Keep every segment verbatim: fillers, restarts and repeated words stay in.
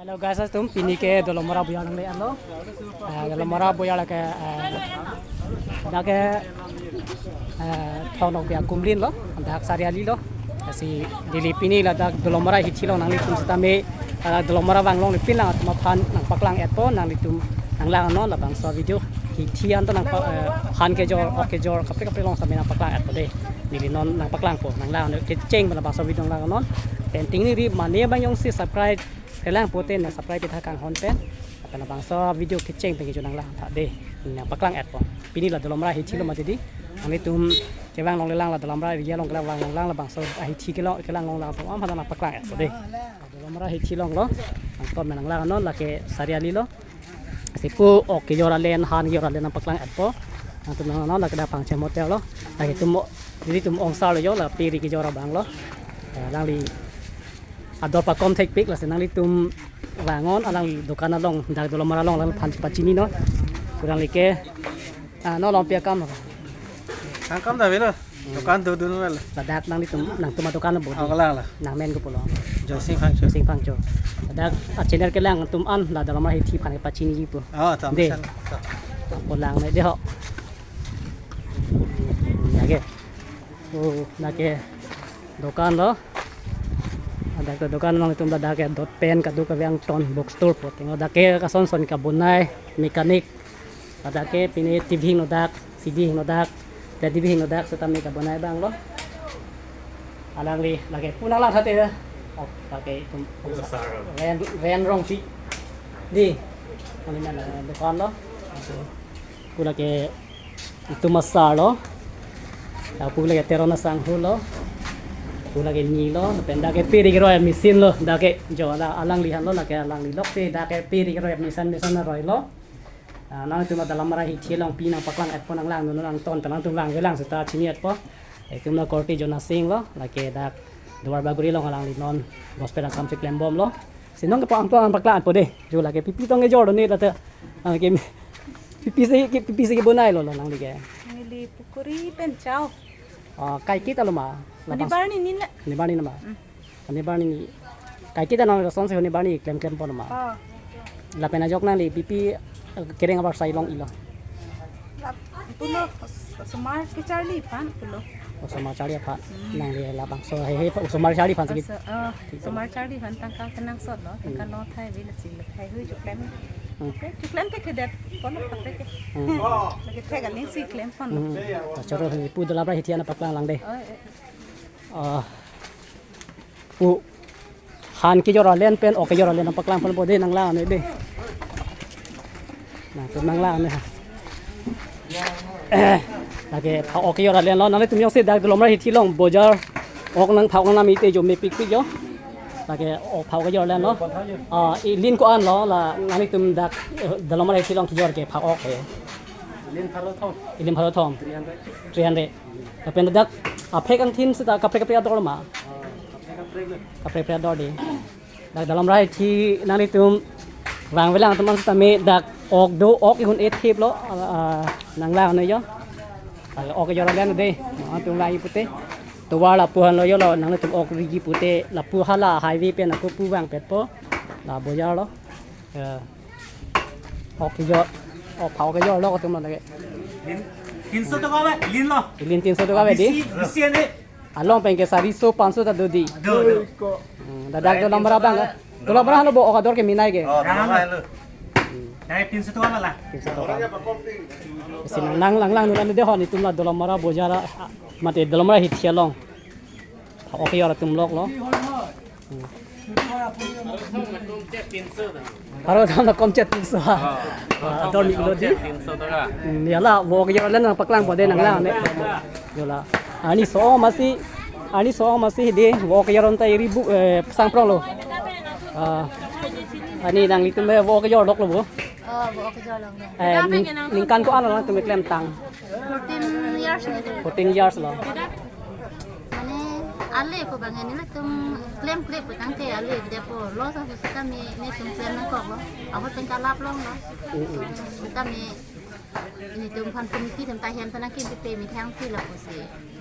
Hello guys, atum pini ke Dolamara Bojar nangle-etlo. Eh, Dolamara Bojar lake, eh, dak ke, eh, Thong Nokbe akumlin lo, dak Sariali lo. Lasi neli pini ladak Dolamara hithi along nanglitum sitame, eh, Dolamara vanglongle pinlang atum aphan nangpaklang-etpo, nanglitum nanglang-non labangso video hithi anto nangpa-, eh, han kejor, ok kejor, kaprek kaprek along sitame nangpaklang-etpo dei. Neli non nangpaklangpo, nanglang-non kecheng pen labangso video nanglang-non. Pen ting neli mane abang jongsi subscribe kelang pute nang subscribe pitha kanghon pen. Lapen labangso video kecheng pen kejut nanglang tha dei. Nangpaklang-etpo. Pini la Dolamara hithi lo mati dei. Nanglitum kevang longlelang la Dolamara area along kevang longlelang labangso ahithi kelong kelang longlelang atum aphan nangpaklang-etpo dei. Dolamara hithi along lo. Nangtum nanglang-non lake Sariali lo. Sipu ok kejor alen, han kejor alen nangpaklang-etpo. Nangtum nanglang-non lake dak Pangchem Hotel lo. Lake tum, nelitum ongsar lo jo la piri kejor abang lo. Eh, alangli ador pakom thekpik, lasi nanglitum vang-non alangli dokan along, dak Dolamara along alangphan pachini non. Kurang like, ah, non along pi akam lo? Akam ta avelo. Dokan dodun avelo. Ladak nanglitum, nangtum adokan lo bodi. Oh, kalang la. Nangmen kopi lo? Joysing Phangcho. Joysing Phangcho. Ladak achannel kelang atum an la Dolamara hithi aphan pachiniji pu. Oh, tam dei. San, tam. Pulang me dei ho. Lake. Oh, lake dokan lo. Ladak dokan nanglitum ladak ke dot pen kadokave angton book store pu. Tenglo dak ke kason son kabonai mechanic. Ladak ke pine T V hingno dak, C D hingno dak, T V hingno dak sitame kabonai abang lo. Alangli lake pu nanglang thate ya. Oh, lake itum Ren, Ren Rongpi. Dei. Alangli nang dokan lo. Pu lake itum asar lo. Lapu lake Teron asangho lo. Pu lake ni lo. Lapen dak ke piri keroi machine lo. Dak ke jo la alangli han lo lake alangli lok te dak ke piri keroi machine machine aroi lo. Ah, nangtum la Dolamara hithi along pi nangpaklang-etpo nanglang-non nangton pen nangtum vangvelang seta chini-etpo. Itum la Korte Jona Sing lo, lake dak Duar Bagori along alangli non gospel akam si klembom lo. Si non ke pang tuang paklang-etpo dei. Jo lake pipi tong kejor do ne lata. Ah, ke pipi si ke, pipi si kebonai lo lo nangli ke. Neli pukuri pen chao. Ah, kaiketa lo ma? Honi barni ni na. Honi barni na ma? Hmm. Honi barni ni. Kaiketa nang lason si honi barni klem klem pon ma? Oh. Lapen ajok nangli pipi, eh, kereng abar sai long-ilo? Lap, pulo, osomar kecharli aphan pulo. Osomar charli aphan. Hmm. Nangli labangso he he osomar charli aphan si. Oso-, oh, osomar charli aphan tangka kenangsot lo, tangka Hmm. lo thai ave lasi lo thai hui choklem. Hmm. Oke, choklem ke kedet, kono pakai ke. Hmm. Lake thek aling si klem pon lo. Hmm. Tachoro he pu Dolamara hithi an nangpaklang lang dei. Oh, eh. Ah. Pu han kejor alen pen ok kejor alen nangpaklang ponpo dei, nanglang-non dei. Nangtum nanglang-non. Eh, lake pha ok kejor alen lo, nanglitum jongsi dak Dolamara hithi along bojar ok nangpha ok nangnam ite jo mepikpik jo. Lake ok pha ok kejor alen lo. Ah, ilin ko-an lo la nanglitum dak, eh, Dolamara hithi along kejor ke pha ok ke? Ilin pharo thom. Ilin pharo thom. Three hundred. Three hundred. Lapen dak aphek angthin seta kaprek kaprek ador ma? Ah, kaprek kaprek lo. Kaprek kaprek ador dei. Dak Dolamara hithi nanglitum vangvelang atum an sitame dak ok do, ok ihun ethip lo, ah, ah, nanglang-non jo. Ah, ok kejor alen dei. Nangtum lang-i pute. Tovar lapu han lo jo lo, nanglitum ok riji pute lapu hala highway pen ako pu vangpetpo. La bojar lo. Ya. Ok kejor, ok pha ok kejor lo atum lo lake. Ilin, tinso toka ave, ilin lo. Ilin tinso toka ave dei. Bisi, bisi ane. Along pen ke sariso, panso ta do dei. Do, do. Hmm, ladak Dolamara abang. Dolamara halo bo ok ador ke minai ke. Oh, Dolamara halo. Hmm. Dai tinso toka ave la. Tinso toka. Si nang, nang, nanglang-non dei ho, netum la Dolamara bojar, ah, mate Dolamara hithi along. Pha ok kejor atum lok lo. Hmm. Pharo thom ta komchet tinso. Ah, ador ni lo dei. Hmm, ya la, vo ok kejor alen nangpaklangpo dei, nanglang-non. Ya la. Arni so masi, arni so masi dei, vo ok kejor anta iri bu, eh, sangprong lo. Ah, arni nanglitum vo ok kejor lok lo bo. Oh, vo ok kejor lok lo. Eh, ning-, ningkan ko-an lo nangtum klemtang? Fourteen years ni dei. Fourteen years lo. Mane ale ko bang nelitum klemkle pu tangte ale dei pu lo sa sitame netum klem nangkok lo. Ahut pen kalap long lo. Mm, mm. Sitame Nelitum aphan committee atum ta hem ta nangkimpipe, methang si lapusi.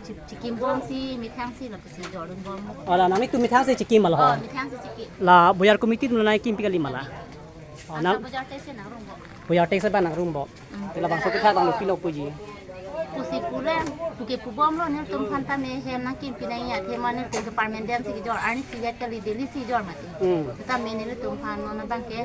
Chi-, chikim bom si, methang si lapusi jordun bom. Oh, la nanglitum methang si chikim ma la ho? Oh, methang si chikim. La Bojar committee atum nangkimpi kali ma la? Oh, Anta nang Bojar Teksen nangrung bom. Bojar Teksen abang nangrung bom. Hmm. Te labangso aphuthak nangli pilo puji? Pusi pulang, puke pubomlo, nelitum aphan tame hem nangkimpi nangji, athema nelitum ke permanent si kejor, arnisi vet kali, daily si kejor mati. Hmm. Setame nelitum aphan non abangke,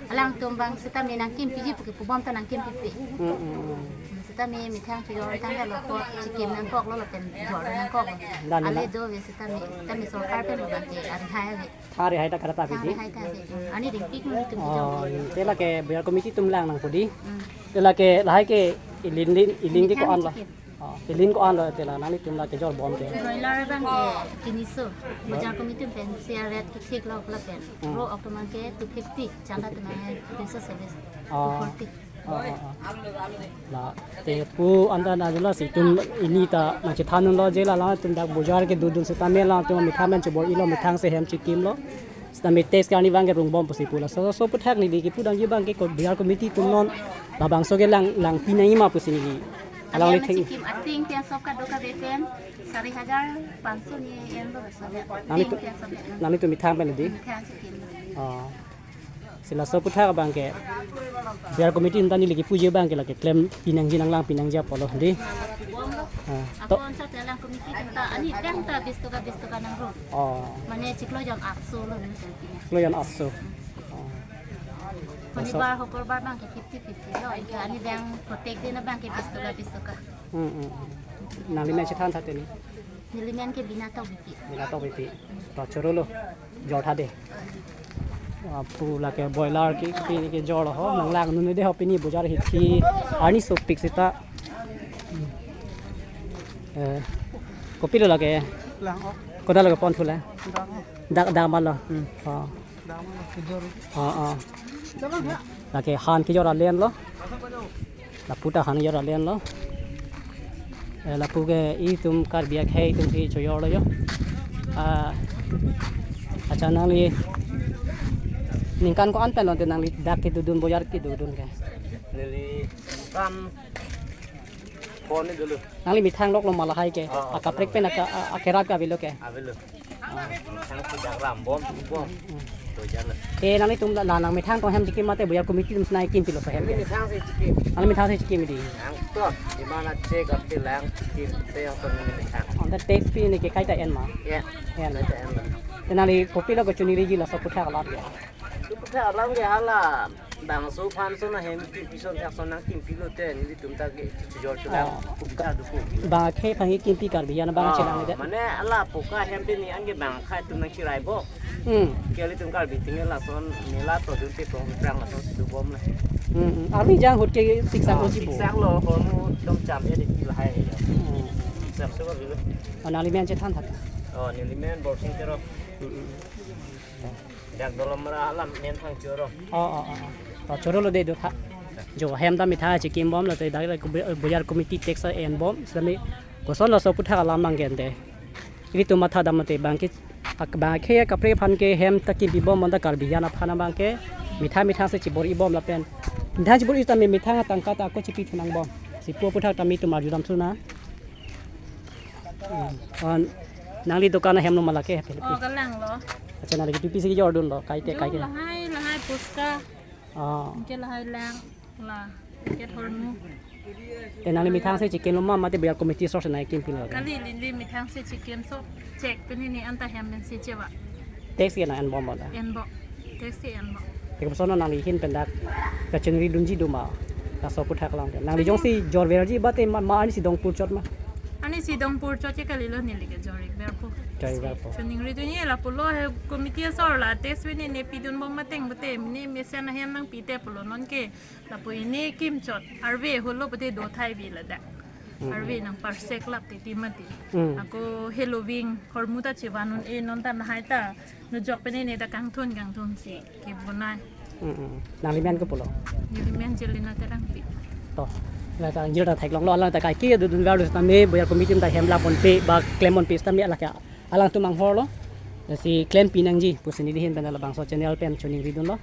alangtum abang setame nangkimpiji puke pubom ta nangkimpipe. Hmm, hmm, hmm. Setame methang si jordun tanglo, ko chikim nangkoklo lapen jordun nangkoklo. Dan Ale na. Dove setame, setame sorkar pen abangke arihai ave. Thang rihai ta kara ta Thang pidi. Rihai ta ave. Ani dingpik nelitum Oh, kejor. Te lake Bojar committee atum lang nangpo di. Hmm. Te lake lahai ke ilin lin, ilin ke Methang ko-an lo? Chikim. Oh, ilin ko-an lo te la nanglitum la kejor bom ke? Broiler abangke kiniso. Bojar committee pen C R rate kethiklo lapen. Hmm. Ro ok atum abangke two fifty, chanda atum abangke three seventy, Oh. two forty. Oh, oh, oh. La, te pu anta na jula si itum pini ta nangchethan unlo je la, latum dak bojar kedodun setame latum methang pen chebor-ilo, methang si hem chikimlo. Setame tax ke arni abangke rung bom pusi pu, laso, laso aphuthak neli kepudamji abangke ko Bojar committee atum non labangso ke lang, langpi nangji ma pusi neli. Alangli Ani theng. Chikim ating pen sop kado kave pen sari hajar panso ni en lo so. Nanglitum, Ting pen sop. Nanglitum methang pen di? Methang chikim. Oh. Si laso aphuthak abangke Bojar committee atum ta neli kepuji abangke lake klempi nangji, nanglangpi nangji apotlo di. Ah, Ako to. Ansa telang committee atum ta ani tang ta bis toka, bis toka nangrung. Oh. Mane chiklo jon atso lo nelitum pini. Chiklo jon atso. Oh. Laso. Shonibar, Shukurbar abangke fifty fifty lo. Anke ani abang protek din abangke bis toka, bis toka. Hmm, hmm, hmm. Nangli men chethan tha teni. Neli men ke Bina Tokbipi. Bina Tokbipi. To chorolo. Jor tha de. Lapu lake broiler ke, pini kejor ho, nanglang un-e de ho, pini bojar hithi arni sopik seta. Eh, kopilo lake? Lang, oh. Koda lake pon thu le? Dang, oh. Dak, dak malo. Hmm. Oh. Dang malo, kejor. Oh, oh. Lake han kejor alen lo. Lapu ta han kejor alen lo. Eh, lapu ke itum Karbi akhei atum si chojorlo jo. Ah, acha nangli ningkan ko-an pen lo te nangli dak kedodun, bojar kedodun ke? Neli ningkan pon ni dolo. Nangli methang lok lo ma lahai ke? Oh, oh, akaprek pen aka-, a-, akerap ke avelo ke? Avelo. Methang si dak ram bom, bom. Hmm. Bojar lo. Eh, nanglitum la, la nangmethang tong hem chikim mate Bojar committee atum si nangkimpi lo so hem? Neli methang si chikim. Nangli methang si chikim di? Nang to, di mana cek ati lang chikim, te yang to neli methang. Anta tax pi neli ke kaita en ma? Ya. En. Kaita en ma. Te nangli kopilo kechoningri ji laso aphuthak alam ke? Laso aphuthak alam ke hala. Bangso aphan ason ahem kimpi ason thak ason nangkimpi lote nelitum ta ke chojor chulang. Ah. Kumta duku. Bang akhei aphan kimpi Karbi an abang Ah, chelang de. Mane ala poka hem pini anke bang akhei atum nangchirai bo. Hmm. Ke ilitum Karbi atum lason mela to dun te pong prang lason si dobom le. Hmm, hmm. Arni jang ahut ke siksak lo Ah, si bo. Siksak lo, hormu dom cham ya di lahai ya. Hmm. Siksak so lo. Oh, nangli men chethan tha. Oh, neli men Borsing Terang. Hmm, hmm. Dak Dolamara alam nen thang choro. Oh, oh, oh, oh. Oh, chorolo de do tha. Jo hem ta methang chikim bom lote dak Bojar committee tax en bom. Setame koson laso aphuthak alam abang ke ante. Ilitum matha dam mate bang ke ak-, bang akhei akaprek aphan ke hem ta kimpi bom bonta Karbi an aphan abang ke methang methang si chebor-i bom lapen. Methang chebor-i setame methang atangka ta ako chipi thu nang bom. Si pu aphuthak tame itum arju dam thu na. Hmm. Oh, nangli dokan ahem lo ma lake, Philippine? Oh, kalang lo. Acha, nangli kepi pi si kejordun lo, kaike, Jor kaike. Lahai, lahai puska. Oh. Anke lahai lang, la, anke hormu. Te nangli methang si chikim lo ma, mate Bojar committee aso si nangkimpi lo? Kali, neli methang si chikim so, chek pini ni anta hem pen si chewa. Tax ke nang en bom ma la? En bom. Tax ke en bom. Te koson nangli ahin pen dak kachoningri dunji do ma? Laso aphuthak alam ke. Nangli jongsi jor verji ba te ma, ma arnisi dong purchot ma? Arnisi dong purchot ke kalilo, neli ke jor-ik verpo. Jor-ik verpo. Choningri dunji lapulo he committee asor la tax pini ne pidun bom mateng pute ne mesen ahem nangpi te pulo non ke. Lapu ne kimchot, arve holo pute do thai bi ladak. Mm. Arve nang parsek lap titi mati. Mm. Ako heloving hormu ta chevan un-e non ta nahai ta nujok pene ne ta kangthun kangthun si kebonai. Mm, mm. Nangli men kopulo? Neli men Jelina Terangpi. To. La ta jil ta theklonglo, alang ta kaike dodun verlo setame Bojar committee ta hem la ponpe ba klem ponpe setame alake alangtum anghor lo. Si klempi nangji pusi neli ahin pen labangso channel pen choningri dunlo.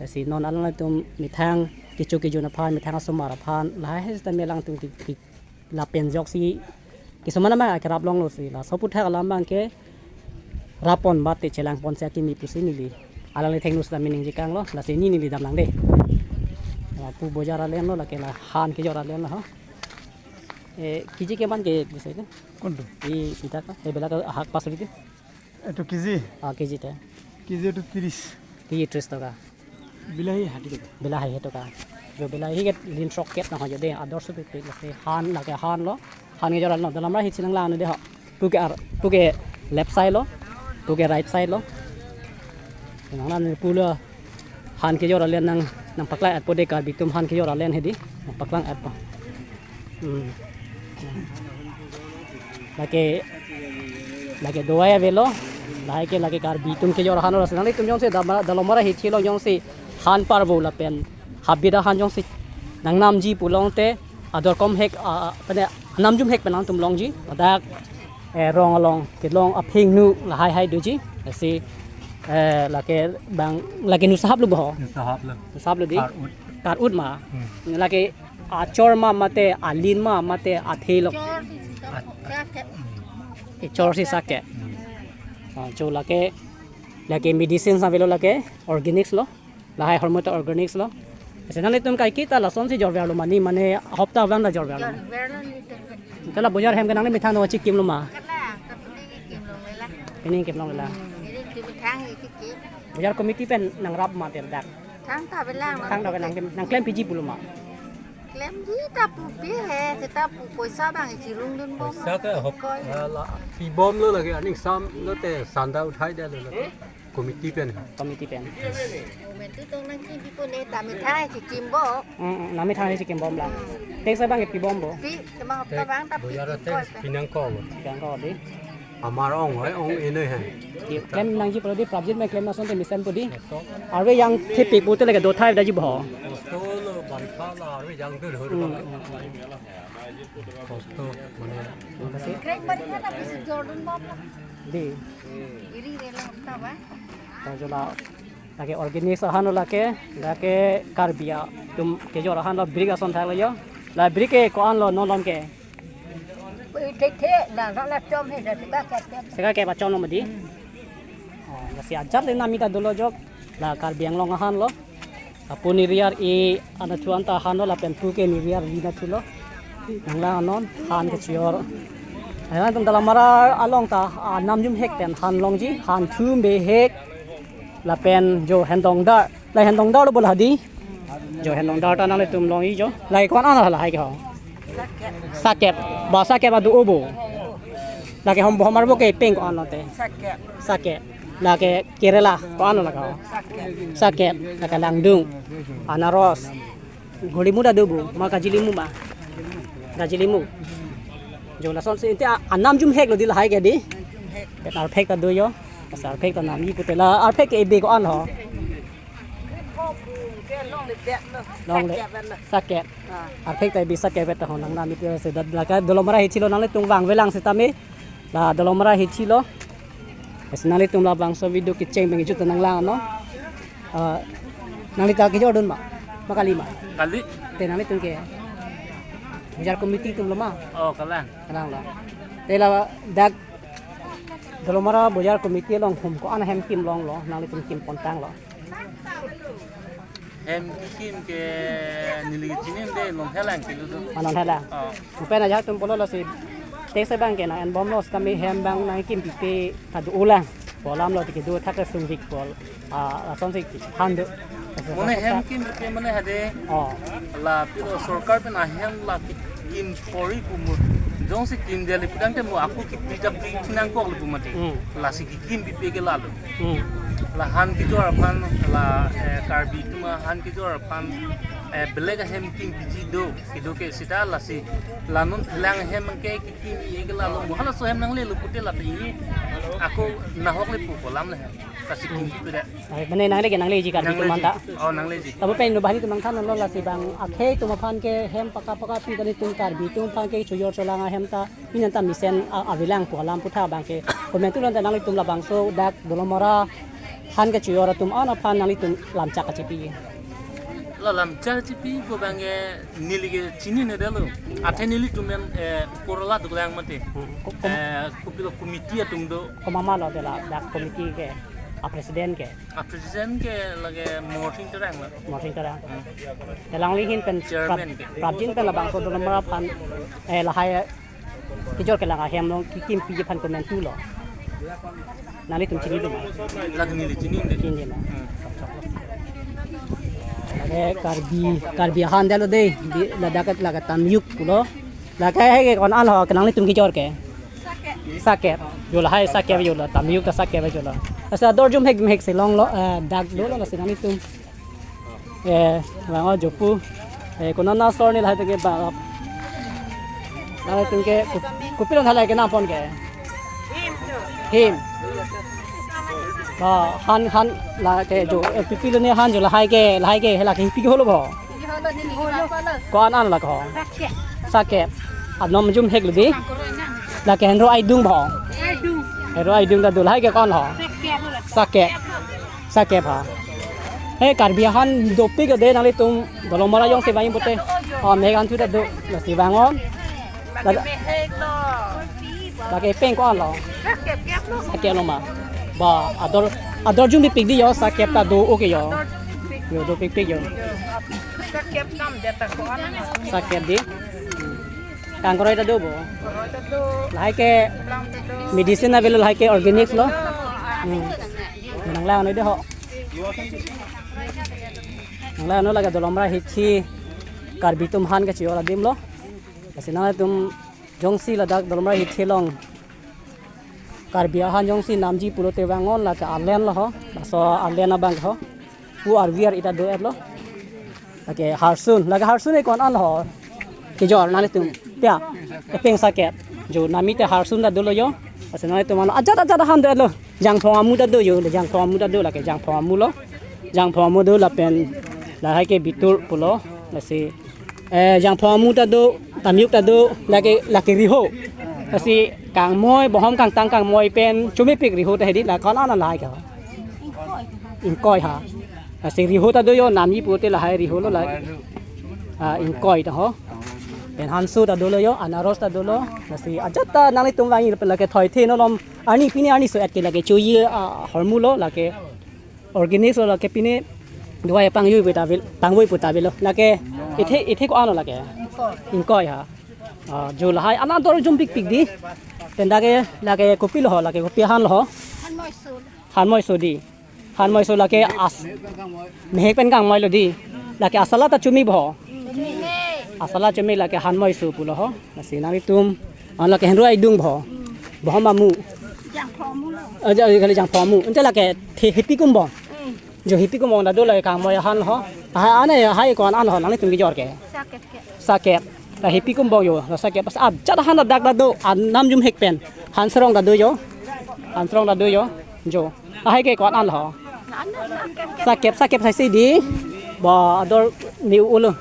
Lasi non alanglitum methang kecho kejun aphan, methang asomar aphan, lahai seta me alangtum ke, ke, lapen ajoksi kisuman nama kerap longlo si. Laso aputhak alam abangke rappon mate chelangpon si akimi pusi neli alangli thengno seta me ningje kanglo, lasi neli damlang de. Lapu bojar alen lo, lake la han kejor alen lo, ha. Eh, kiji keman ke bisa itu? Kuntu? Di pita ka? Eh, bela ka hak pas itu? Itu kiji? Ah, kiji te. Kiji itu tiris. Kiji tiris taka. Bilahi hati taka. Bilahi hati taka. Jo bilahi ke lin sok ket na ho jo de, ador su pipi lasi han, lake han lo. Han kejor lo. Dalam rahi chinang lang de ho. Puke ar, puke left side lo. Puke right side lo. Nang nan pulo han kejor alen nang, nangpaklang-etpo de, Karbi atum han kejor alen hedi. Nangpaklang-etpo. Hmm. Lake, lake dovai avelo. Lahai ke lake Karbi atum kejor han lo. Nanglitum jongsi Dama-, Dolamara hithi lo jongsi han parvo lapen habit ahan jongsi nangnamji pulote ador kom hek, ah, ah, mane namjum hek pen nangtum longji. Ladak, eh, rong along kelong aphingnu lahai hai doji. Lasi, eh, lake bang, lake nu sahap lo bo ho? Nu sahap lo. Nu sahap lo di? Kar-ut. Kar-ut ma. Hmm. Lake achor ma mate alin ma mate athe lo? Chor si sake. Achor si sake. Hmm. Ah, jo lake, lake medicine sa avelo, lake organics lo. Lahai hormone ta organics lo. Lasi nanglitum kaike ta lasonsi jorver lo mane, mane hopta abang ta jorver lo? Jorver lo ni tengke. Kala bojar hem ke nangli methang no chikim lo ma? Kala, kapne kim lo lela. Ini kim lo lela. Ini tu methang ini kim. Bojar committee pen nangrap ma tel dak? Thangta avelang. Thangta avelang, nangklem piji pulo ma? Klemji ta pupe he, seta pu poisa abang ichirung dunbom. Poisa ke hop, koi. Eh, la, pibom lo lake, aning sam lote sanda uthai det lo lake. Committee pen. Committee pen. Committee tong nangkipi pon ne, ta methang chikim bo. Hmm, hmm, nang methang chikim bom la. Tax abang pibom bo? Pi, tema hopta abang ta pi. Bojar tax koi pe. Pinangkok. Pinangkok di. Amar ong hoi, ong enoi hai. Di klem nangji pulo di, prapjit me klem na asonte mesen po di. Arve jang thepik pute lake dothai daji bo. Kosto lo bangkha la arve jang dur hur. Hmm, hmm, hmm. Kosto mane. Krek bangkha na pisi jordun bom la. Di. Iri relo ta ba. Ta jo la. Lake organics ahan lo lake, lake Karbi atum kejor ahan lo, brick ason thak lo jo. La brick ke ko-an lo non lom ke? Ui, the, the, la, la, la, chom he, la, sika kep, kep. Sika kep achom lo mati? Hmm. Oh, lasi ajat le nami ta dolo jo, la Karbi Anglong ahan lo. Lapu neriar e anathu anta ahan lo, lapen puke neriar vi nathu lo. Nanglang non, han kejor. Ayan tum Dolamara along ta, ah, namjum hek pen han longji, han thum be hek. Lapen jo hendong dar. La hendong dar lo bo la di. Jo hendong dar ta nanglitum longji jo. La ko-an an lahai ke ho? Sakep. Ba sakep adu obo. Lake hom bo homar bo ke peng ko-an lote? Sakep. Sakep. Lake Kerala ko-an lo lake ho? Sakep. Sakep. Lake langdung. Anaros. Golimu ta do bo, ma kajilimu ma. Kajilimu. Jo lasonsi inte a-, anamjum hek lo di lahai ke di. Arphek ta do jo. Pas arphek ta namji pute la arphek ke ebe ko-an ho? Longle. Sakep. Ah. Arphek ta ebe sakep ta ho nangnam ite se dat lake Dolamara hithi lo nanglitum vangvelang sitame. La Dolamara hithi lo. Lasi nanglitum labangso video kecheng pen kejut nanglang non. Ah, nangli ta kejor dun ma? Ma kali ma? Kali. Te nanglitum ke bojar committee atum lo ma? Oh, kalang. Kalang lo. Te la dak Dolamara bojar committee along hum ko-an ahem kim longlo, nanglitum kim pontang lo? Hem kikim ke neli chini de, non helang kilu do. Ah, non helang. Oh. Upen aja tum polo lasi. Tax abang ke nang-en bom lo sitame hem abang nangkim pipe ta do-o lang. Pu alam lo tiki do thak sungvik pol. Ah, lasonsi han do. Mane hem kim pipe mane hade. Oh. La pilo sorkar pen ahem la kim pori pu mo. Jongsi kim deli pudang te mo aku kipi jap di chinangkok le pu mati. Hmm. Lasi kim pipe ke lalo. Hmm. La han kejor aphan la, eh, Karbi atum ahan kejor aphan, eh, belek ahem kim piji do, kedo ke sita lasi la non phelang ahem ke kikim e ke lalo mo halaso hem nanglelo pute la pe ini ako nahok le pu kolam le hem. Lasi kim pipe da. Ai, mane nangle ke nangleji Karbi atum anta? Oh, nangleji. Tabo pen no bahani atum nangthan lo lasi bang akhei atum aphan ke hem paka paka pi kali atum Karbi atum aphan ke chojor cholang ahem ta. Pini anta mesen a-, avelang pu alam aputhak abang ke. Komentu lonta nanglitum labangso dak Dolamara han kachejor atum an aphan nanglitum lamchak kachipi? La lamchak chipipo abangke neli ke chininedetlo. Athe nelitum en, eh, Kerala doklang mate. Hmm. Ko-, kom- Eh, kopilo committee atum do. Komat ma lo de ladak committee ke, a president ke? A president ke lake Morsing Terang lo. Morsing Terang. Hmm. Telang lihin pen Chairman prap-, ke. Prapjin pen labangso Dolamara aphan, eh, lahai kejor kelang ahem along kekimpi aphan komantu lo. Nanglitum chini dun ma? Lake neli chinine. Chinine ma? Hmm. Lake Karbi, Karbi ahan detlo de, di ladak lake Tamjuk pulo. Lake hai ke ko-an an ho, ke nanglitum kejor ke? Sakep. Sakep. Jo lahai Sakep jo lo, Tamjuk ta Sakep jo lo. Lasi ador jumhek jumhek si longlo, eh, dak dolo lasi nanglitum. Eh, vang-o jo pu. Eh, konat asor ne lahai tangke ba. Nanglitum ke ko-, kopilo lahai kenangpon ke? Him. Ba, han, han lake jo, eh, kopilo ne han jo lahai ke, lahai ke, lake hepi ke holo bo? Ko-an an lake ho? Sakep. Anom jumhek lo di. Lake henro aidung bo? Henro aidung ta do, lahai ke ko-an ho? Sakep. Sakep ha. He Karbi ahan dopik de nanglitum Dolamara jongsi vang-i pute. Oh, mehek an thu ta do, lasi vang-o. La-, lake peng ko-an lo? Sakep lo ma? Ba, ador, ador jumhepik di jo, Sakep ta do, okay jo. Jo, dopikpik jo. Sakep di. Kangkroi ta do bo? Lahai ke medicine avelo, lahai ke organics lo. Hmm. Nanglang noi de ho. Nanglang noi, lake Dolamara hithi Karbi atum han kachejor adim lo. Lasi nanglitum jongsi ladak Dolamara hithi along Karbi ahan jongsi namji pulote vang-o, lake alen lo ho. Laso alen abang ho. Pu arvi ar-i ta do-et lo. Lake harsun, lake harsun e ko-an an ho? Kejor nanglitum. Pia, kepeng Sakep. Jo nami te harsun ta dolo jo. Lasi nanglitum ano ajat ajat ahan do-et lo. Jangphong amu ta do jo, le jangphong amu ta do, lake jangphong amu lo. Jangphong amu do lapen lahai ke bitur pulo. Lasi, eh, jangphong amu ta do, Tamjuk ta do, lake, lake riho. Lasi kangmoi, bohom kangtang kangmoi pen chomepik riho ta hedi, la ko-an an lahai ke? Ingkoi ha. Lasi riho ta do jo, namji pute lahai riho lo la. Ah, ingkoi ta ho. Pen hanso ta dolo jo, anaros ta dolo. Lasi ajat ta nanglitum vang-i pen lake thoithe, non arni pini arni so-et ke lake choji, ah, hormu lo lake. Organics lo, lake pini dawai pangvoi pu ta avelo, pangvoi pu ta avelo. Lake ithe, ithe ko-an lo lake? Ingkoi ha. Ah, jo lahai an ador jumhepikpik di. Pen dak ke lake kopilo ho, lake kopi ahan lo ho? Hanmoi so. Hanmoi so di. Hanmoi so lake as-, mehek pen kangmoi lo di. Lake asala ta chome bo ho? Asala chome, lake hanmoi so pulo ho. Lasi nanglitum, ah, lake henro aidung bo? Bohom amu? Jangphong amu lo. Ah, ja, kali jangphong amu. Ante lake the-, hepi kumbong? Hmm. Jo hepi kumbong ta do, lake kangmoi ahan ho. Ah, ane hai ko-an an ho, nanglitum kejor ke? Sakep ke. Sakep. Ta hepi kumbong jo, la Sakep. Pas ajat ahan dak ta do, anam jumhek pen. Hanserong ta do jo. Hanserong ta do jo. Jo. Lahai ke ko-an an ho? Sakep, Sakep sai si di. Ba, ador ni ulo.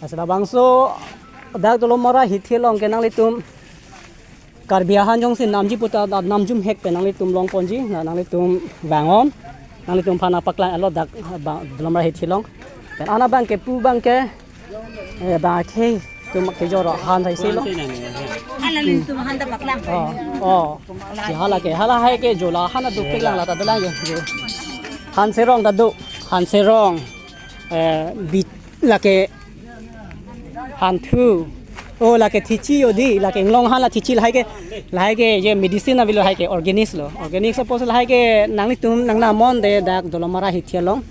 Lasi labangso dak Dolamara hithi along ke nanglitum Karbi ahan jongsi namji puta, da nam jumhek pen nanglitum longponji, na nanglitum vang-o, nanglitum aphan nangpaklang-et lo dak ba Dolamara hithi along. Pen an abang ke pu abang ke, eh, ba ke tum kejor ahan sai si lo. Hala nanglitum ahan ta paklang. Oh, oh. Si hala ke, hala hai ke jo lahai an dopik lang la ta dolang jo. Jo. Hanserong ta do, hanserong. Eh, bi-, lake hanthu. Oh, lake thichi jo di, lake inglong ahan la thichi, lahai ke, lahai ke je medicine avelo, lahai ke organics lo. Organics apot lahai ke nanglitum nangnamon de dak Dolamara hithi along.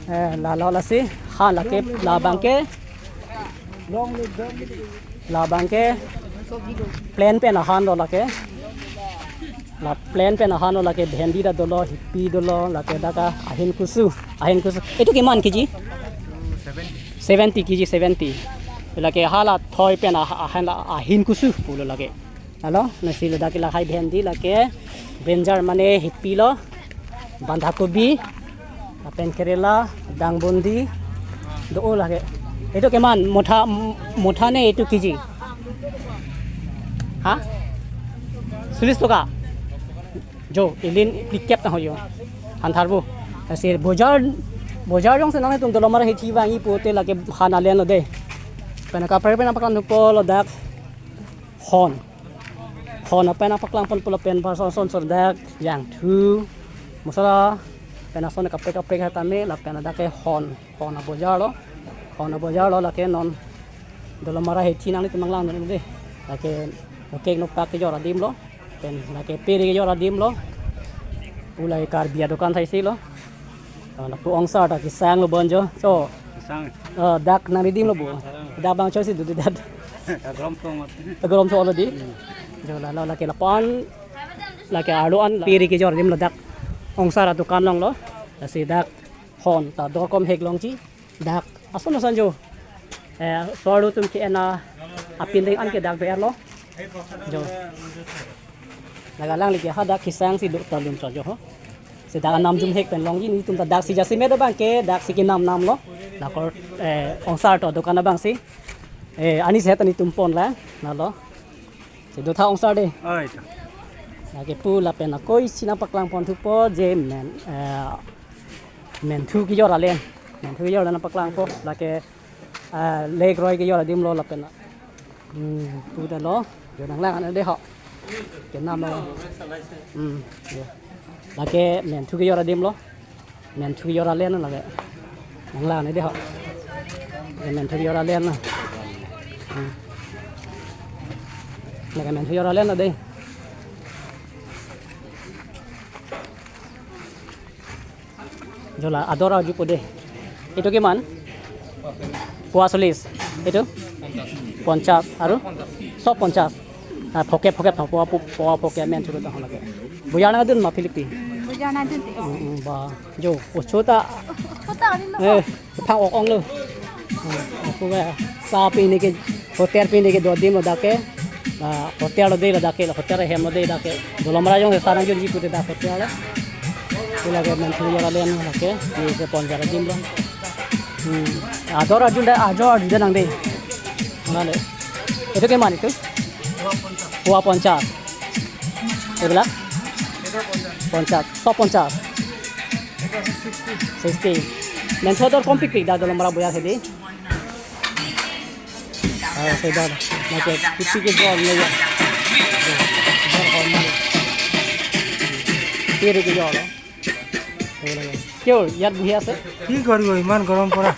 Eh, la lo lasi, ha lake labang ke, labang ke plain pen ahan lo lake. La plain pen ahan lo, lake bhendi ta dolo, hepi dolo, lake dak ahin kusu, ahin kusu. Itu kiman kg? Seventy kg, seventy. Lake hala thoi pen ah-, ahan la ahin kusu pulo lake. Alo, lasi ladak lahai bhendi lake brinjal mane hepi lo, bandhakobi, lapen karela, dangbondi, do-o lake. Itu kiman mutha, mutha ne itu kg? Ha? Chollish toka. Jo, ilin phlikep ta ho jo. Han tharpo. Lasi bojar, bojar jongsi nanglitum Dolamara hithi vangji pulote lake han alen lo dei. Pen kaprek pen nangpaklang thupo lo dak hon. Hon apen nangpaklang ponpo lapen person son son dak jangthu. Masala pen ason kaprek kaprek hatame lapen dak ke hon. Hon abojar lo. Hon abojar lo lake non Dolamara hithi nanglitum nanglang dun dei. Lake nokek nokpak kejor adim lo. Pen lake peri kejor adim lo. Pu lake Karbi adokan saisi lo. Ah, lapu ongsar ta kesang lo bonjo. So, Sang. Ah, dak nangridim lo bo. Dak bang choisi dudi dak. Kagrom tong. Kagrom tong lo dei. Jo la lo lake lapu-an lake arlo an peri kejor adim lo dak. Ongsar adokan along lo. Lasi dak hon ta dorkom hek longji. Dak ason ason jo. Eh, so arlo atum ke-en apindeng an ke dak ber lo. Jo. Laga lang lagi ha dak kesang si dok talun cho jo ho. Si dak anam jum hek pen longji nelitum ta dak si jasemet abang ke dak si kenam nam lo. Dak kor, eh, ongsar adokan abang si. Eh, ani sehat nelitum pon la. Na lo. Si do tha ongsar dei. Oi, ta. Lake pu lapen akoi si nangpaklang pon thupo je men, eh, menthu kejor alen. Menthu kejor alen nangpaklangpo. Lake, eh, lekroi kejor adim lo lapen. Hmm, pu ta lo. Jo nanglang an dei ho. Kenam lo. Hmm, jo. Lake menthu kejor adim lo. Menthu kejor alen lake. Nanglang an dei ho. Menthu kejor alen na. Hmm. Lake menthu kejor alen lo dei. Jo la ador arjupo dei. Itu kiman? Pua solis. Itu? Ponchas. Aru? Sob ponchas. Ah, phokep, phokep, phokep, phokep, menthu ta lake. Bojar nangdun ma Philippi? Bojar nangdun te. Hmm, hmm, ba. Jo, ocho ta. Kota ni lo. Eh, phang ok ong lo. Hmm, aku ba. Sa pini ke, hotel pini ke do adim lo dak ke. Ah, hotel lo dei lo dak ke, hotel hem lo dei dak ke. Dolamara jongsi sa nangjunji pute dak hotel lo. Pu lake menthu kejor alen lake. Ni ke pon kejor adim lo. Hmm. Ador arju dei, ador arju dei nang dei. Mana dei? Itu kiman itu? Pua ponchas. Ebilak? Ponchas. Sob ponchas. Sixty. Menthu ador kompikpik dak Dolamara bojar hedi. Ah, sudah. Lake piti kejor lo ya. Kejor hon. Peri kejor lo. Kyo, ইয়াত বহি আছে? কি কৰিব, ইমান গৰম পৰা?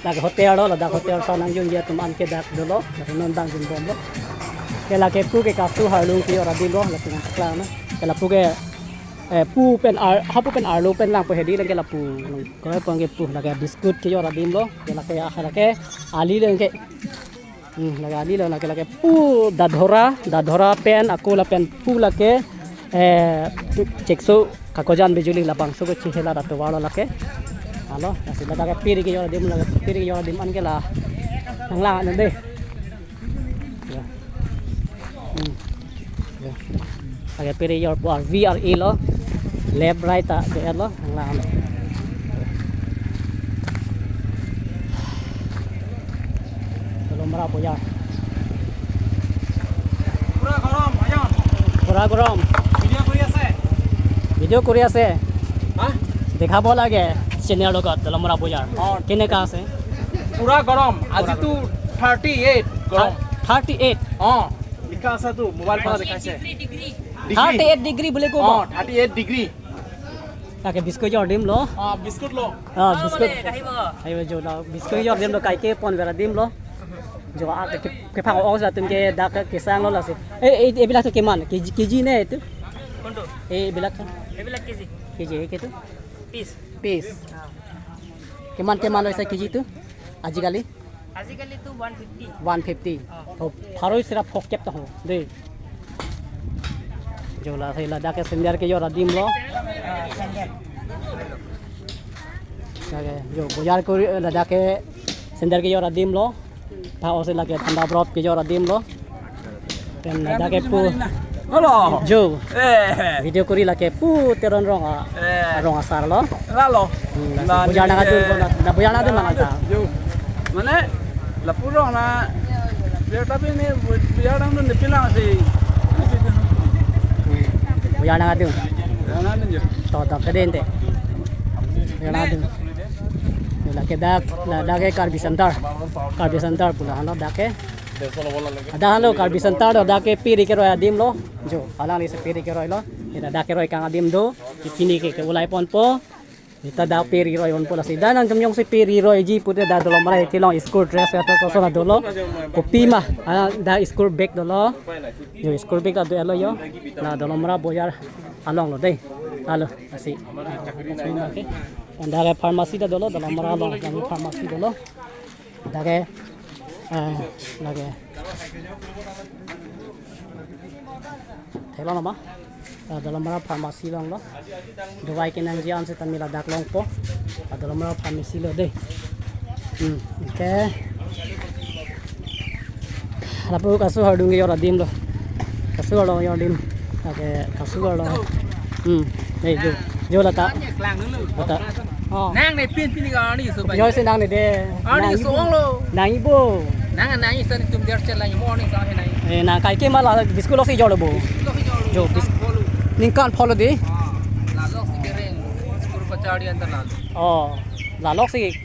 Dak hotel lo, dak hotel sa nangjunji atum an ke dak dolo, dak non dang jun bom lo. Ke lake pu ke kasu harlung kejor adim lo, lake nangpaklang na. Ke la pu ke, eh, pu pen ar, hapu pen arlo pen langpo hedi lake lapu. Koi pon ke pu lake biscuit kejor adim lo, ke lake ah lake ali lake. Hmm, lake ali lo lake lake pu dadhora, dadhora pen ako lapen pu lake, eh, chekso kakojan bijuli labangso ko chihela atovar lo lake. Alo, lasi lake peri kejor adim lake peri kejor adim an ke la nanglang an dei. Ya. Hmm. Ya. Lake peri kejor pu ar V R E lo. Left right ta ke lo. Nanglang. Dolamara bojar. Pura gorom, ayon. Pura gorom. Video kori ase. Video kori ase. Ha? দেখাব লাগে channel logot Dolamara bojar. অ। কেনেকা আছে? পুৰা গৰম। আজিতো thirty eight গৰম। Thirty eight. অ। লিখা আছে তো, মোবাইল পৰা দেখাইছে। ডিগ্ৰী। থাৰ্টি এইট ডিগ্ৰী বুলি ক'ব। অ, thirty eight degree. Lake biscuit kejor adim lo. অ, বিস্কুট ল। অ, biscuit. আহিব। আহিব, jo la biscuit kejor adim lo, kaike pon vera adim lo. Jo a ke, kephang ok atum ke dak kesang lo lasi. Eh, eh, ebilak to kiman? KG, KG নে এইটো? কোনটো? এই এইবিলাক। এইবিলাক কেজি। কেজি, এই কিটো? Pitch. Pitch. অ। কিমান, কিমান লৈছে কেজিটো আজিকালি? আজিকালিতো one fifty. One fifty. O. To pharoi sira phokep to ho. Dei. Jo la sai ladak ke sender kejor adim lo. Lake, jo bojar kori, eh, ladak ke sender kejor adim lo. Tha osi lake thanda brot kejor adim lo. Pen ladak ke pu. Halo. Jo. Eh. Video kori lake pu Teron rong a. Eh. Rong asar lo. Lalo. Hmm, na bojar nangdun ko na, na bojar nangdun mana ta? Jo. Mane lapu rong na. Biar tapi ni bojar nangdun de pilang si. Bojar nangdun. Nangdun jo. To, to, kedente. Lake dak, la dak ke Karbi Center. Karbi Center pu la halo dak ke. Ada halo Karbi Center do dak ke piri keroi adim lo. Jo, alangli si piri keroi lo. Dak keroi kang adim do. Pini ke ke ulai ponpo. Dak piri roi ponpo lasi. Dak nangtum jongsi piri roiji pute dak Dolamara kelong school dress kata soson dolo. Kopima, ah, dak school bag dolo. Jo, school bag dak do-etlo jo. La Dolamara bojar along lo dei. Alo, lasi. Dak ke pharmacy dak dolo, Dolamara along, dak pharmacy dolo. Dak ke, eh, lake. Theklong ma? Ah, Dolamara pharmacy along lo. Dawai kenangji an seta mila dak longpo. Ah, Dolamara pharmacy lo dei. Hmm, okay. Lapu kasu hardung kejor adim lo. Kasu hardung kejor adim. Okay, kasu hardung. Hmm, dei jo. Jo lata. Lata. Oh. Nang ne pin pin ga ani so ba. Jo si nang ne de. Ani so ong lo. Nang ibo. Nang nang isan tum der chel lang mo ni sa he nang. Eh, nang kai ke ma la biscuit lo si jo lo bo. Lo si jo lo. Jo, bis-, ningkan pho lo dei. Ah, la lok si kereng. School pachari anta la. Oh, la lok si,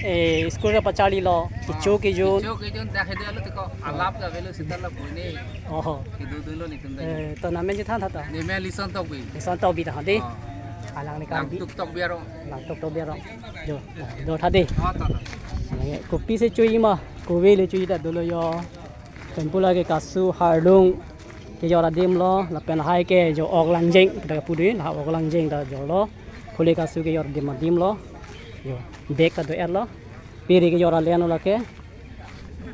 eh, school pachari lo. Kicho kijun. Kicho kijun dak he de lo tiko. Alap ga velo sita la bo ne. Oh. Kidu dun lo ni tum da. Eh, to namen chethan tha ta. Ne men Lison Tokbi. Lison Tokbi ta dei. Ah. Alangli Karbi. Langtuk Tokbi arong. Langtuk Tokbi arong. Jo, do tha dei. Ah, ta, ta. Kopisi choji ma, kove le choji ta dolo jo. Temple lake kasu hardung kejor adim lo, lapen hai ke jo ok langjeng, kita pu dei, la ok langjeng ta jorlo. Phule kasu kejor adim adim lo. Jo, bag ta do-etlo. Piri kejor alen lo lake.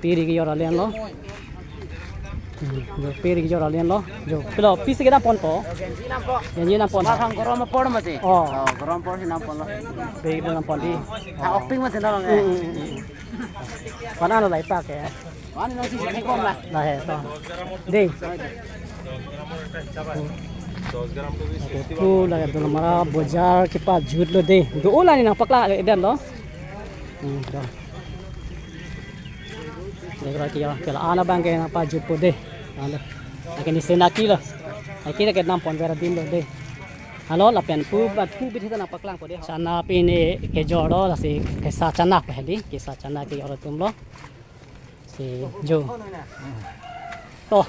Piri kejor alen lo. Hmm, jo, piri kejor alen lo. Jo, pilo, pisi kedam ponpo. Genji nam pon. Masang gorom apor mati. Oh. Oh, gorom apor si nam pon lo. Piri kedam pon dei. Tha ok pik mati na lo. Hmm, hmm, hmm, hmm. Panan lo lai pak ke. Panan lo si si kom la. Lahai to. Dei. Pu la Dolamara bojar kepajut lo dei. Do-o la ne nangpaklang le den lo. Hmm, do. Dei kra kiya, ke la-an abang ke nangpajutpo dei. Alo. Ake ni senaki lo. Ake kedam pon ver adim lo dei. Alo lapen pu, pu bidi ta nangpaklangpo dei. Chana pini kejor lo lasi kesa chana ke dei. Kesa chana kejor atum lo. Si jo. To.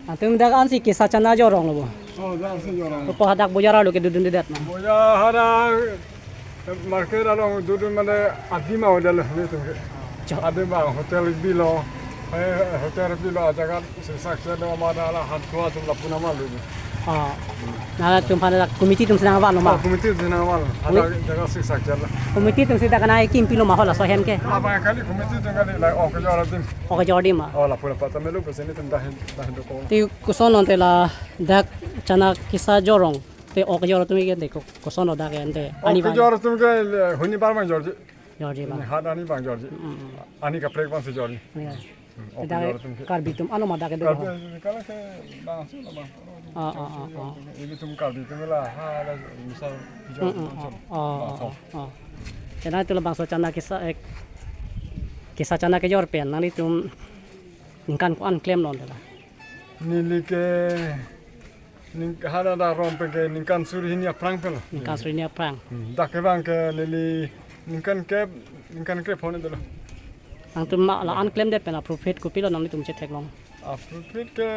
Nangtum dak an si kesa chana jorong lo bo. Oh, dak si jorong. Ko hadak bojar arlo kedodundedet ma. Bojar hadak market along dodun mane adim avedetlo netum ke. Jo. Adim abang hotel bilo. Eh, hotel bilo ajaga singsak selo mane la han tua atum lapu nama lo. Ah. Nangtum aphan dak committee atum si nangvan lo ma. Oh, committee atum si nangvan lo. Ada jaga singsak selo. Committee atum si dak kanai kimpilo ma ho laso ahem ke. Abang kali committee atum kali la ok kejor adim. Ok kejor adim ma. Oh, lapu lapu ta melo pusi netum dahin dahin dokok. Te koson non te ladak chana kesa jorong. Te ok kejor atum ke te ko-, koson lo dak ente. Ani ok kejor atum ke le, hini bar abang jorji. Jorji abang. Hini hat ani abang jorji. Mm, mm. Ani kaprek abang si jorji. Iya. Hmm, ok kejor atum ke. Karbi atum ano ma dak kedo. Karbi, kalau ke bang si lo bang. Ah, ah, ah, ah. Ilitum Karbi atum la, ha la misal kejor atum. Mm, mm, ah, ah, ah, ah. Chana itu labangso chana kesa, eh, kesa chana kejor pen nanglitum ningkan ko-an klemlo dei la. Neli ke ning, hada da rom pen ke ningkan suri hini aphrang pen lo. Ningkan suri hini aphrang. Hmm, dak ke abang ke neli ningkan ke, ningkan ke phone dolo. Nangtum ma la-an klemdet pen a-profit kopilo nanglitum chetheklong? A-profit ke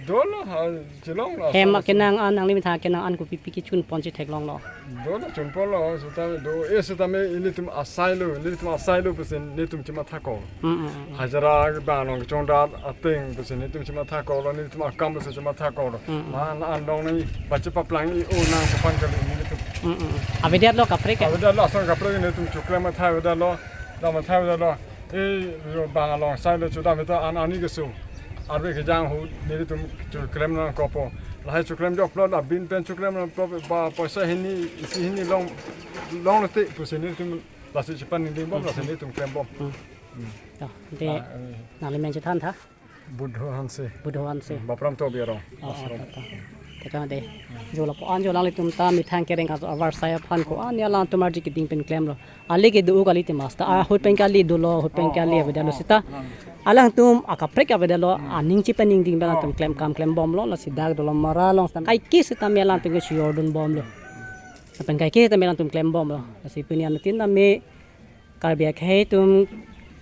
dolo ha, chelong lo. Hem aso kenang an, nangli methang kenang an kopi pi kechun pon chetheklong lo? Dolo chun pon lo, seta do, eh, seta me ilitum asai lo, ilitum asai lo pusi netum chematha ko. Mm, mm, mm, mm. Hajira abang along chongdat ateng pusi netum chematha ko lo, netum akam pusi chematha ko lo. Mm, mm. Ma na an along ni bache paplang i o nang sepan kali netum. Mm, mm, mm. Avedetlo kaprek ke? Avedetlo asong kaprek netum choklem matha avedetlo, dam matha avedetlo. Eh, yo abang along asai lo chodam ita an ani keso. Arve kejang ahut netum choklem nangkokpo. Lahai choklem joklo, la bin pen choklem nangkokpo, ba poisa hini, isi hini long, longlote pusi netum lasi chepan ningding bom, lasi netum klem bom. Hmm. Hmm. To, de, ah, eh, nangli men chethan tha? Budho Hanse. Budho Hanse. Bapram Tokbi arong. Oh, oh, Ashram. To, to. Te kang dei. Jo lapu-an jo alanglitum ta methang kereng kaso avarsai aphan ko-an ya alangtum arje keding pen klemlo. Ali kedo kali te master. Ah, ahut pen kali dolo, ahut pen kali avedetlo seta. alangtum akaprek avedetlo, aning chipaningding pen alangtum klem kam klembomlo, lasi dak Dolamara along sitame kaike sitame alangtum ke chojordunbomlo. Lapen kaike sitame alangtum klembomlo. Lasi pini anuttin tame Karbi akhei atum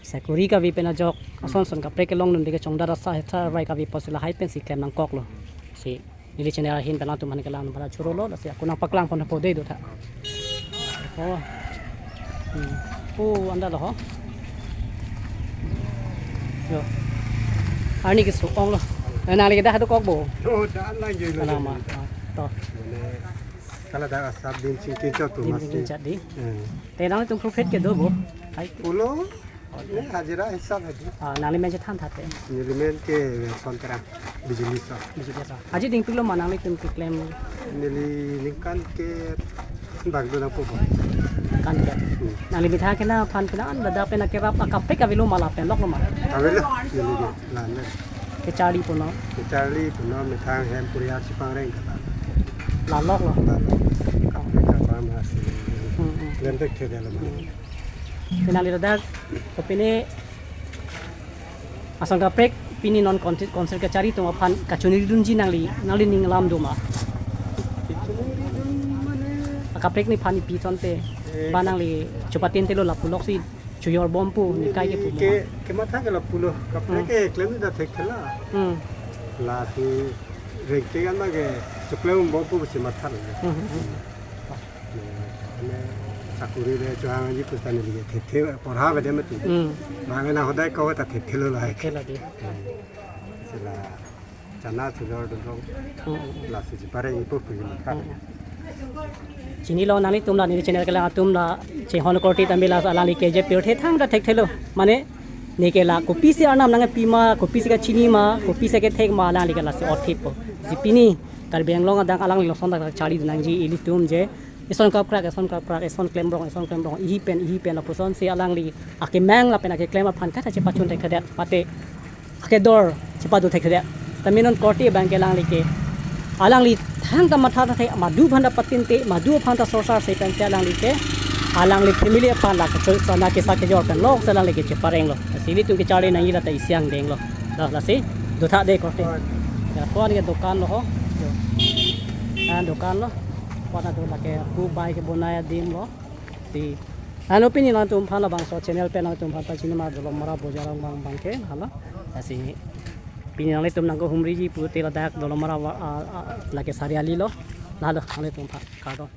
sakori kave pen ajok, ason son kaprek kelong dunde ke chongdat asa hetsa rai kave apotsi lahai pensi klem nangkoklo. Si neli channel ahin pen alangtum aphan kelang pada churolo, lasi ako nangpaklang pon po dei dotha. Oh. Hmm. Oh, anda lo ho. Yo. Arni keso-onglo. Eh, nangli ke dak dokok bo. Oh, dak lang joi lo. Alama. Ah, to. Mane, kala dak asap din chingki chot tu. Din mas chingki ni. Chot di. Eh. Te nangtum profit ke do bo. Hai. Pulo. Ne hajira hisab hadi. Ah, nangli men chethan thate. Neli men ke son terang. Bijili sa. Bijili sa. Aji dingpiklo ma nanglitum keklem. Neli ningkan ke bak do nangpo bo. Kan ke. Hmm. Nangli methang ke na aphan ke na an ladak pen akerap akaprek avelo ma lapen loklo ma. Avelo, neli ke, la ne. Kecharli punon. Kecharli punon methang hem puriar chipangreng kata. La loklo. La lok. Kaprek kata masih. Hmm, hmm. Klem thekthedetlo ma. Hmm. Nangli ladak, kopine ason kaprek pini non konser, konser kachari atum aphan kachoningri dunji nangli, nangli ning alam do ma. Kachoningri dun mane? Akaprek ni aphan ipi chonte, eh, ba nangli chopatintelo lapuloksi chojorbom pu, ne kaike pu mo. Ke, kematha ke lapulo, kaprek, hmm, ke klem ta thekthelo. Hmm. Lasi rengke kan ba ke choklembom pu si matha lo. Hmm, hmm, hmm. Ne, ne, sakori le chohangji pu ta neli ke thekthelo, porha avedet mati. Hmm. Mane na hodai ko ta thekthelo lahai. Thekthelo di. Hmm. Sila chana chojordun rong. Hmm. Lasi chipareng ipo pu ni kan. Hmm. Chinilo nanglitum la neli channel kelang atum la chehon korte tame la alangli ke je pirthe thangta thekthelo. Mane ne ke la kopisi arnam nangpi ma, kopisi kachini ma, kopisi kethek ma, alangli ke lasi othipo. Si pini Karbi Anglong adang alangli lason ta charli nangji ilitum je. Eson kapkrak, eson kapkrak, eson klemrong, eson klemrong, ihi pen, ihi pen, lapusonsi alangli akemang lapen akeklem aphan kaita chepachun thekthedet, mate akedor chepado thekthedet. Tame non korte abang ke alangli ke, alangli thangta matha ta the, madu aphan ta patinte, madu aphan ta sorsar se pensi alangli ke, alangli family aphan la kecho sana kesa kejor pen loksi alangli ke cheparenglo. Si ilitum kecharli nangji lata isi angdenglo. La, lasi dotha dei korte. Ya, ko-an ke dokan lo ho. Yo. Ah, dokan lo. Ko-an do lake pu bai kebonai adim lo. Si. Ano pini nangtum aphan labangso channel pen nangtum aphan pachini ma Dolamara bojar along abang abang ke, hala. Lasi pini nanglitum nangkehumriji pute ladak Dolamara wa-, ah, ah, lake sariali lo. Lalo, nanglitum aphan kardom.